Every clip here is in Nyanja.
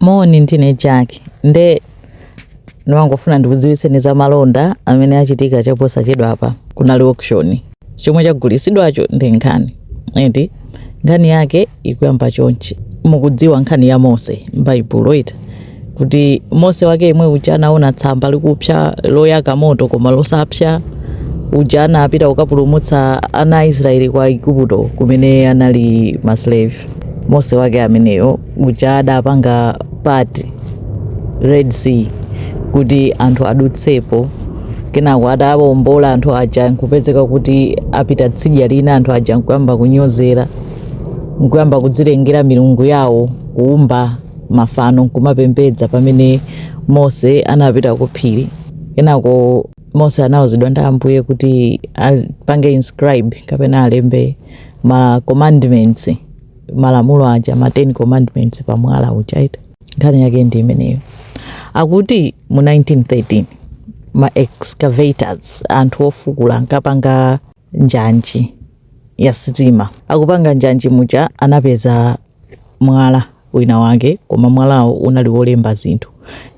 Moni, ndine Jack. Nde ndimangofuna ndikudziwitseni za malonda amene achitika chaposachedwa apa. Kunali auction. Chomwe chagulitsidwacho ndi nkhani eti. Nkhani yake ikuyamba chonchi. Mukudziwa nkhani ya Mose m'Baibulo eti, kuti Mose wake yemwe uja anaona tsamba likupsa, loyaka moto koma losapsa, uja anapita kukapulumutsa ana a Israeli kwa Igupto kumene anali maslave. Mose wake ameneyo uja adapanga part Red Sea kuti anthu adutsepo. Kenako atawombola anthu aja, nkupezeka kuti apita tsidya lina, anthu aja nkuyamba kunyozera, nkuyamba kudzilengera milungu yawo, kuumba mafano nkumapembedza, pamene Mose anapita ku phiri. Kenako Mose anauzidwa ndi Ambuye kuti apange inscribe kapena alembe ma commandments, malamulo aja, ma 10 Commandments, pamwala uja eti. Nkhani yake ndi imeneyo. Akuti mu 1913 ma excavators, anthu ofukula, ankapanga njanji ya sitima. Akupanga njanji muja anapeza mwala wina wake, koma mwalawo unali wolemba zinthu.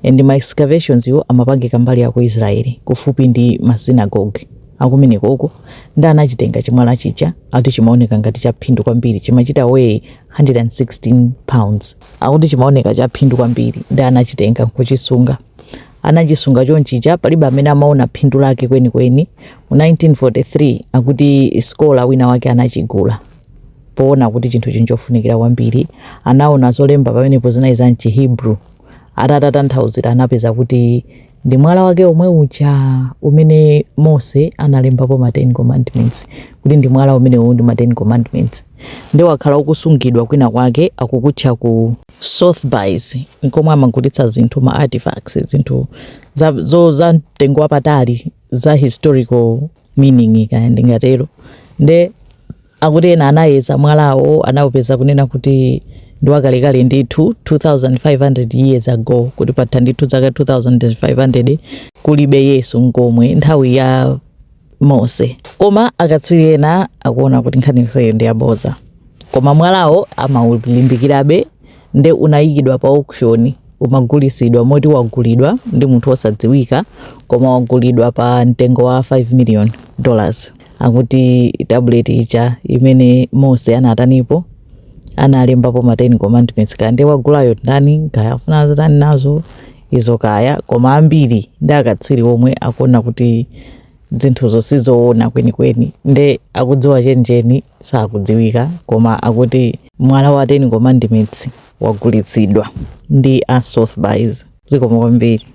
And ma excavations iwo amapangika mbali ya ku Israeli, kufupi ndi masinagoge akumenekoko. Ndi anachitenga chimwala chija. Akuti chimaoneka ngati cha phindu kwambiri, chimachita weigh 116 pounds. Akuti chimaoneka cha phindu kwambiri, ndi anachitenga nkuchisunga. Anachisunga chonchija, palibe amene amaona phindu lake kwenikweni. Mu 1943 akuti scholar wina wake anachigula poona kuti chinthu chinchofunikira kwambiri. Anaona zolemba pamenepo zinali za mChihebrew. Atatatanthauzira, anapeza kuti ndi mwala wake omwe uja umene Mose analembapo ma 10 Commandments, kuti ndi mwala umenewu ndi ma 10 Commandments. Ndi wakhala ukusungidwa kwina kwake, akukutcha ku Sotheby's, nkomwe amagulitsa zinthu, ma artifacts, zinthu za mtengo wapatali, za historical meaning, kaya ndingatero. Nde akuti ena anayeza mwalawo, anawupeza kunena kuti ndi wakalekale ndithu, 2500 years ago, kuti patha ndithu zaka 2500 kulibe Yesu nkomwe, nthawi ya Mose. Koma akatswiri ena akuona kuti nkhani yonseyo ndi yabodza, koma mwalawo amaulimbikirabe. Nde unayikidwa pa auction, umagulisidwa, moti wagulidwa ndi munthu wosadziwika, koma wagulidwa pa mtengo wa $5 million. Akuti tablet ija imene Mose anatanipo, analembapo ma 10 Commandments. Kaya ndiye wagulayo ndani, kaya afuna azitani nazo izo kaya, koma ambiri ndi akatswiri omwe akuona kuti zinthuzo sizoona kwenikweni. Nde akudziwa chenicheni sakudziwika, koma akuti mwala wa 10 Commandments wagulitsidwa ndi a Sotheby's. Zikomo kwambiri.